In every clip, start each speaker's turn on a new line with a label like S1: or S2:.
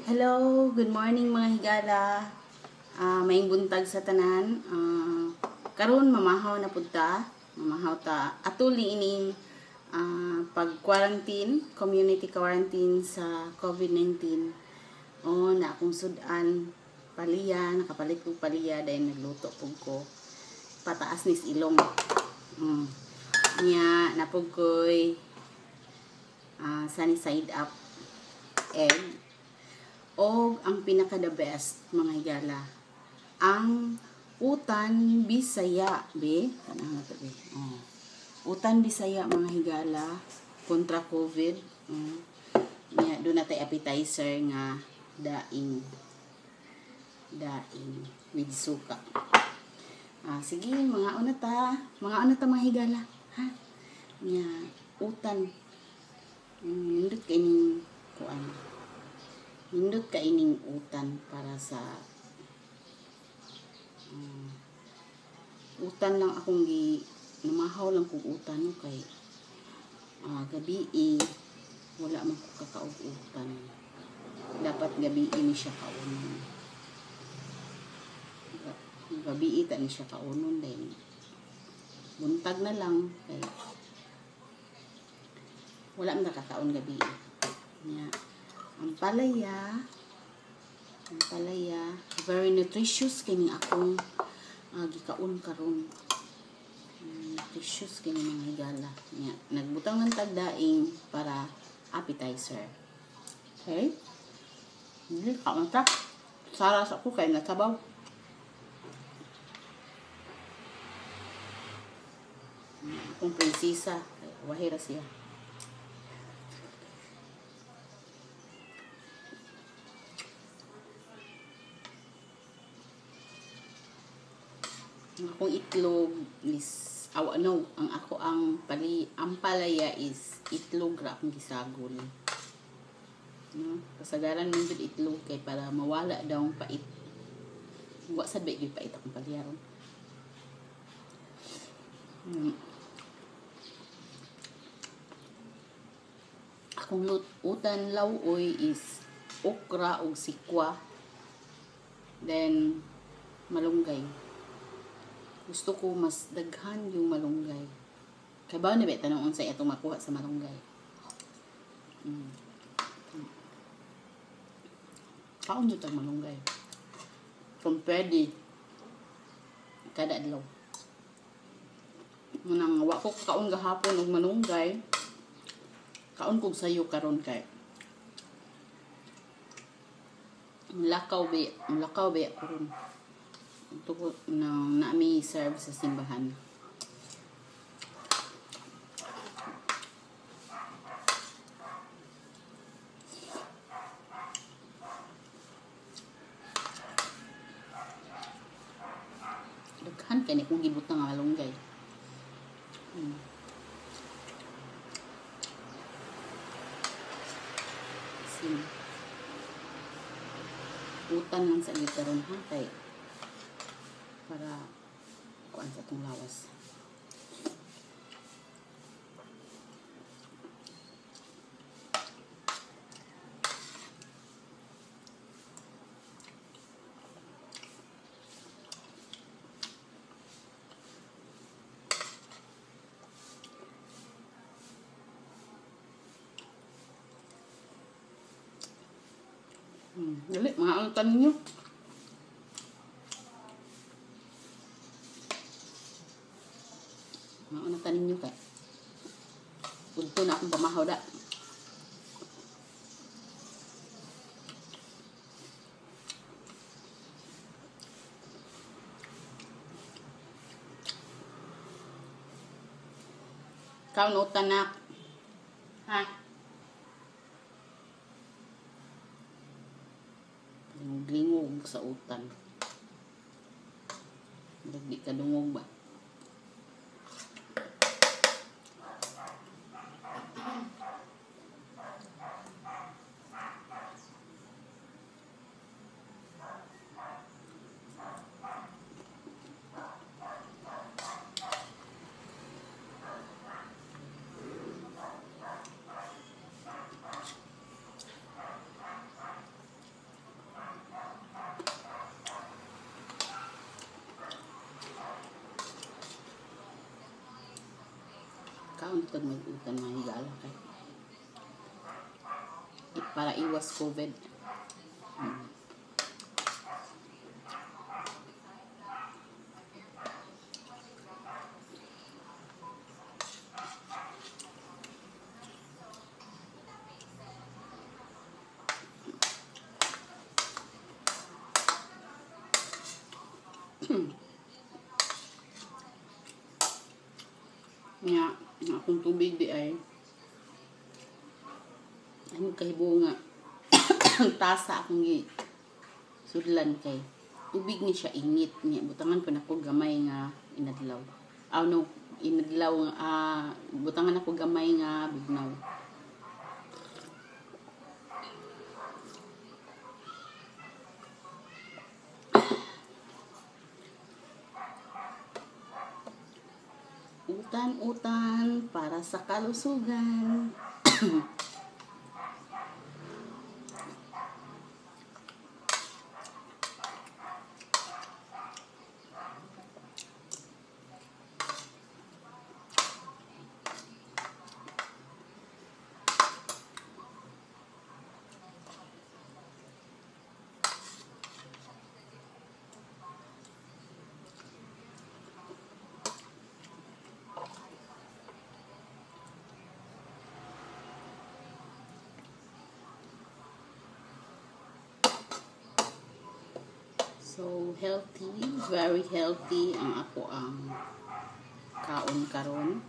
S1: Hello, good morning mga higala. Maayong buntag sa tanan. Karon mamahaw na pud ta. Mamahaw ta atuli ining pag-quarantine, community quarantine sa COVID-19. Oh, na akong sudan palya, nakapalit kog palya dahil nagluto pug ko. Pataas nis ilong. Nya napug koy sunny side up egg. Og ang pinaka the best mga higala, ang utan Bisaya be, tanawon to be. Oh. Utan Bisaya mga higala kontra COVID. Oh. Nya do na tay appetizer nga daing. Daing with suka. Sige, mga una ta, mga higala, ha. Nya utan. Nindot kay ning kuan. Nindot ka ining utan para sa utan lang akong gi namahaw lang kog utan no kay gabi wala man ko kakaog utan. Dapat gabi ni siya kaunon. Gabi ta ni siya kaunon din. Buntag na lang kay wala man nakakaon gabi. Nya ang palaya, very nutritious kini akong gikaon karon. Nutritious kini mga higala. Nya, nagbutang ng tagdaing para appetizer. Okay? Hindi kaon ta. Saras ako kay nasabaw. Akong prinsesa, wahira siya. Ang akong itlog is no, ang ako ang palaya is itlog ra akong gisagol. No, kasagaran man jud itlog kay para mawala daw ang pait. Wa sad ba gyud pait akong palaya ron. Akong utan lawoy is okra ug sikwa. Then malunggay. Gusto ko mas daghan yung malunggay. Kay ba na ba tanong unsay atong makuha sa malunggay? Kaon jud ang malunggay. Kung pwede kada adlaw. Munang wa ko kaon gahapon og malunggay. Kaon kog sayo karon kay mulakaw ba karon. Ito ko na nami serve sa simbahan. Daghan kay ni kung gibutang nga malunggay. Sim. Utan lang sa gitaron ha kay para kuan sa itong lawas. Dali, mga utan ninyo. Mga utan ninyo kay. Udto na akong pamahaw da. Kaon utan na. Ha? Lingog sa utan. Murag di ka dungog ba? Tag mag-utan mga higala kay para iwas COVID. Nga, akong tubig di ay ay kahibo nga tasa akong gi sudlan kay tubig ni siya init niya butangan pa nako gamay nga inadlaw. Oh no, inadlaw nga butangan ako gamay nga bugnaw. Utan-utan para sa kalusugan. So, healthy, very healthy ang ako ang kaon karon.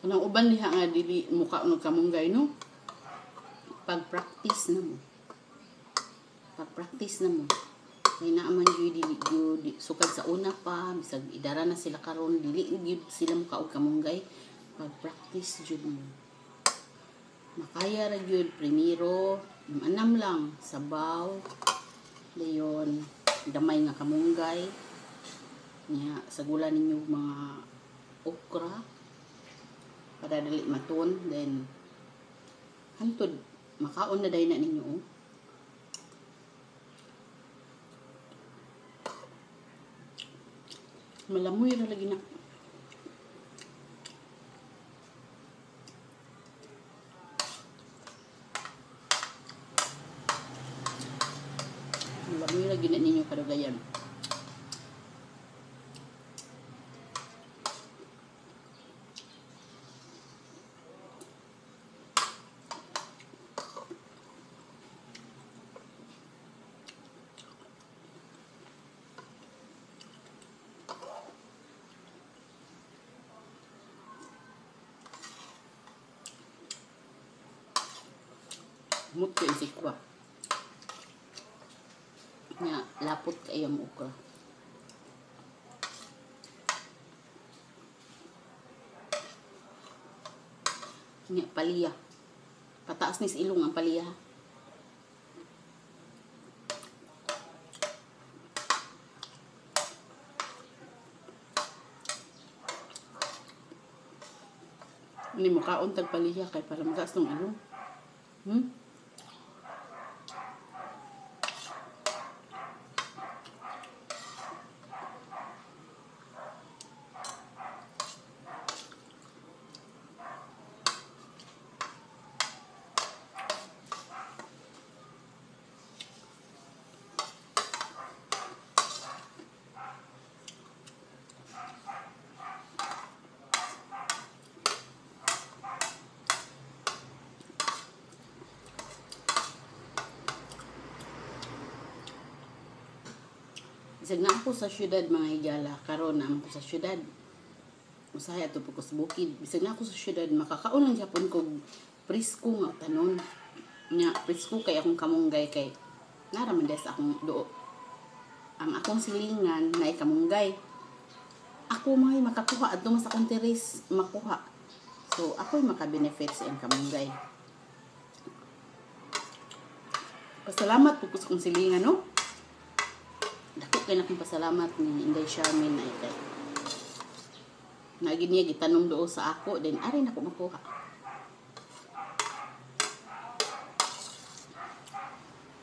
S1: Anang uban diha nga dili muka og kamunggay, no? Pag-practice na mo. Pag-practice na mo. Kay naa man gyud dili gyud sukad sa una pa, bisag idara na sila karon dili gyud sila muka og kamunggay. Pag-practice jud mo. Makaya ra gyud primero, anam lang sabaw, dayon damay nga kamunggay. Nya sagula ninyo mga okra para dali maton, then hantod makaon na dayon na ninyo, oh. Malamuy ra lagi na. Malamuy ra gyud na ninyo kadugayan. Mut ko isikwa. Nga, lapot kayo ang okra. Nga, paliya. Pataas ni sa ilong ang paliya. Hindi mo kaon tag paliya kay para mataas ng ilong. Bisag na ako sa syudad mga higala, karon na ako sa syudad. Usahay ato po ko sa bukid. Bisag na ako sa syudad, makakaon lang gyapon kog Presko nga utanon. Nya presko kay akong kamunggay kay nara man des akong duo. Ang akong silingan naay kamunggay. Ako may makakuha adto mas akong terrace makuha. So ako'y maka-benefit sa iyang kamunggay. Pasalamat po ko sa akong silingan, no? Dako kay na akong pasalamat ni Inday Charmaine ay kay naagi niya gitanom do sa ako, then ari na ko makuha.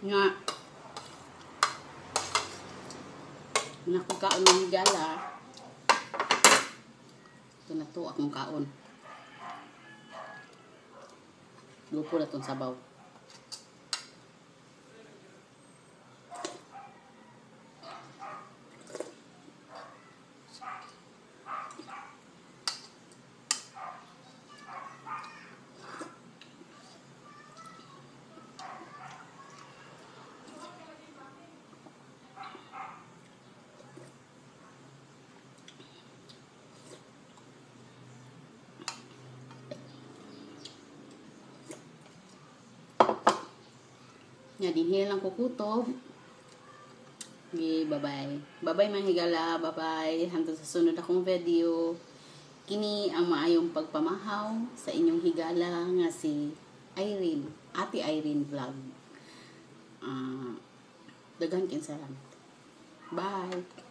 S1: Nga nako kaon ng higala. Ito na to akong kaon. Lupo na tong sabaw. Nga, dinhi lang ko kutob. Okay, bye-bye. Bye-bye mga higala. Bye-bye. Hantod sa sunod akong video. Kini ang maayong pagpamahaw sa inyong higala nga si Irene, Ate Irene Vlog. Daghan kayong salamat. Bye!